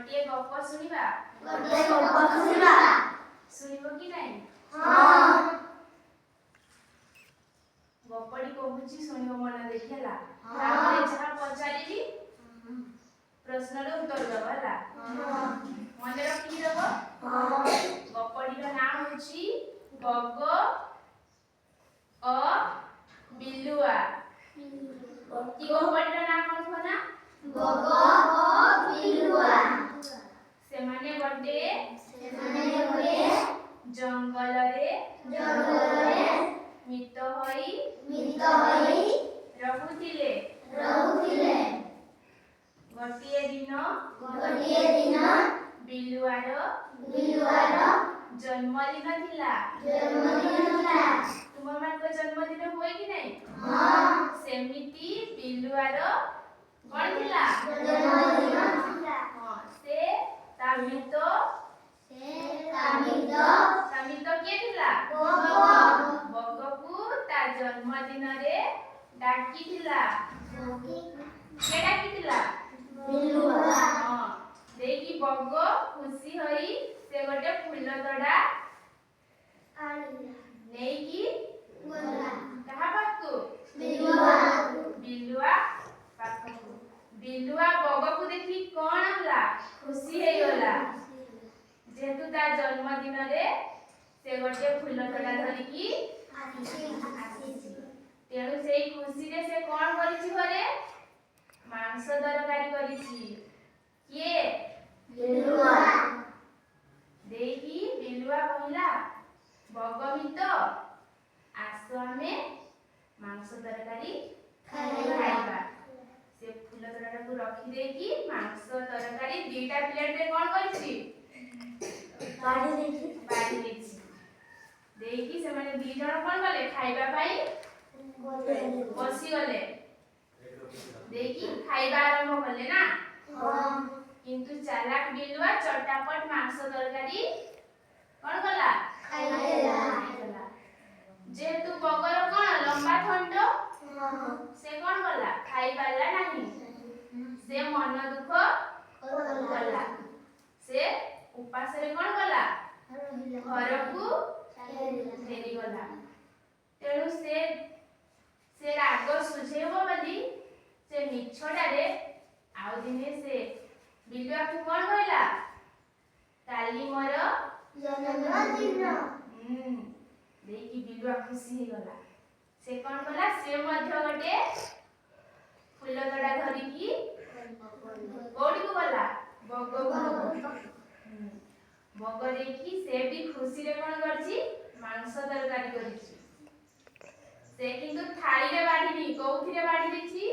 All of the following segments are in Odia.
ଗୋଟିଏ ଗପ ଶୁଣିବା। ଗୋଟେ ଗପ ଶୁଣିବା। ଶୁଣିବ କି ନାହିଁ? ହଁ। ଗପଟି କହୁଛି, ଶୁଣିବ ମନ ଦେଇକି, ହେଲା? ହଁ। ତାପରେ ଯାହା ପଚାରିବି ପ୍ରଶ୍ନର ଉତ୍ତର ଦବ, ହେଲା? ହଁ। ମନେ ରଖିକି ଦବ। ହଁ। ଗପଟିର ନାଁ ହଉଛି ବଗ ଓ ବିଲୁଆ। କି ଗପଟିର ନାଁ କଣ କୁହ ନା? ବଗ ଓ ବିଲୁଆ। ସେମାନେ ଗୋଟେ ସେମାନେ ଗୋଟେ ଜଙ୍ଗଲରେ ଜଙ୍ଗଲରେ ମିତ ହୋଇ ମିତ ହୋଇ ରହୁଥିଲେ। ରହୁଥିଲେ। ଗୋଟିଏ ଦିନ ଗୋଟିଏ ଦିନ ବିଲୁଆର ବିଲୁଆର ଜନ୍ମଦିନ ଥିଲା। ଜନ୍ମଦିନ ଥିଲା। ତୁମମାନଙ୍କ ଜନ୍ମଦିନ ହୁଏ କି ନାହିଁ? ହଁ। ସେମିତି ବିଲୁଆର କଣ ଥିଲା? ଜନ୍ମଦିନ ଥିଲା। ହଁ, ସେ ତା ମିତ ସେ ତା ମିତ ତା ମିତ କିଏ ଥିଲା? ବଗ। ବଗକୁ ତା ଜନ୍ମଦିନରେ ଡାକିଥିଲା। କିଏ ଡାକିଥିଲା? ବିଲୁଆ। ହଁ, ଦେଇକି ବଗ ଖୁସି ହୋଇ ସେ ଗୋଟେ ଫୁଲ ତୋଡ଼ା ଆଣିଲା। ନେଇକି ଗଲା। କାହା ପାଖକୁ? ବିଲୁଆ। ବିଲୁଆ ପାଖକୁ। ବିଲୁଆ ବଗକୁ ଦେଖି କଣ ହେଲା? ଖୁସି ହେଇଗଲା। ଯେହେତୁ ତା ଜନ୍ମଦିନରେ ସେ ଗୋଟେ ଫୁଲ ତୋଡ଼ା ଧରିକି ଆସିଛି। ତେଣୁ ସେଇ ଖୁସିରେ ସେ କଣ କରିଛି? ଘରେ ମାଂସ ତରକାରୀ କରିଛି। କିଏ? ବିଲୁଆ। ଦେଇକି ବିଲୁଆ କହିଲା, ବଗ ମିତ, ଆସ ଆମେ ମାଂସ ତରକାରୀ ଖାଇବା। ଖାଇବା। ସେ ଫୁଲ ତୋଡ଼ାଟାକୁ ରଖିଦେଇକି ମାଂସ ତରକାରୀ 2ଟା ପ୍ଲେଟରେ କଣ କରିଛି? ବାଢି ଦେଇଛି। ବାଢି ଦେଇଛି। ଦେଇକି ସେମାନେ ଦି ଜଣ କଣ କଲେ? ଖାଇବା ପାଇଁ ବସିଗଲେ। ଦେଇକି ଖାଇବା ଆରମ୍ଭ କଲେ ନା? ହଁ। କିନ୍ତୁ ଚାଲାକ ବିଲୁଆ ଚଟାପଟ ମାଂସ ତରକାରୀ କଣ କଲା? ଖାଇଦେଲା। ଖାଇଦେଲା। ଯେହେତୁ ବଗର କଣ ଲମ୍ବା ଥଣ୍ଟ, ହଁ। ସେ କଣ କଲା? ଖାଇ ପାରିଲା ନାହିଁ। ସେ ମନ ଦୁଃଖ କଲା। ସେ ଉପାସରେ କଣ କଲା? ଘରକୁ ଫେରିଗଲା। ତେଣୁ ସେ ସେ ରାଗ ସୁଝେଇବ ବୋଲି ସେ ମିଛଟାରେ ଆଉ ଦିନେ ସେ ବିଲୁଆକୁ କଣ କହିଲା? କାଲି ମୋର ଜନ୍ମଦିନ। ଦେଇକି ବିଲୁଆ ଖୁସି ହେଇଗଲା। ସେ କଣ କଲା? ସେ ମଧ୍ୟ ଗୋଟେ ଫୁଲ ତୋଡ଼ା ଧରିକି କୋଉଠିକୁ ଗଲା? ବଗକୁ। ବଗ ଦେଇକି ସେ ବି ଖୁସିରେ କଣ କରିଛି? ମାଂସ ତରକାରୀ କରିଛି। ସେ କିନ୍ତୁ ଥାଳିରେ ବାଢିନି। କୋଉଥିରେ ବାଢି ଦେଇଛି?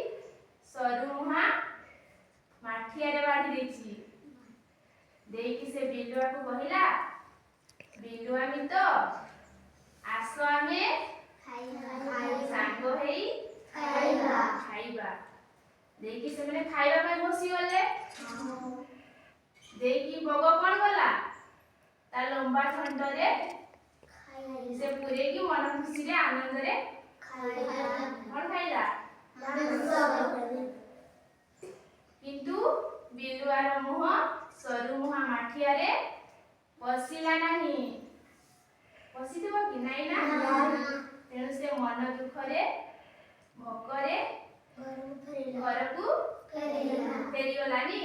ସରୁ ମୁହାଁ ମାଠିଆରେ ବାଢି ଦେଇଛି। ଦେଇକି ସେ ବିଲୁଆକୁ କହିଲା, ବିଲୁଆ ମିତ, ଆସ ଆମେ ସାଙ୍ଗ ହେଇ ଖାଇବା। ଖାଇବା। ଦେଇକି ସେମାନେ ଖାଇବା ପାଇଁ ବସିଗଲେ। ଦେଇକି ବଗ କଣ କଲା? ତା ଲମ୍ବା ଥଣ୍ଟରେ ସେ ପୁରେଇକି ମନ ଖୁସିରେ ଆନନ୍ଦରେ କଣ ଖାଇଲା? କିନ୍ତୁ ବିଲୁଆର ମୁହଁ ସରୁ ମୁହାଁ ମାଠିଆରେ ପଶିଲା ନାହିଁ। ପଶିଥିବ କି ନାଇଁ ନା? ତେଣୁ ସେ ମନ ଦୁଃଖରେ ଭୋକରେ ଘରକୁ ଫେରିଗଲାନି।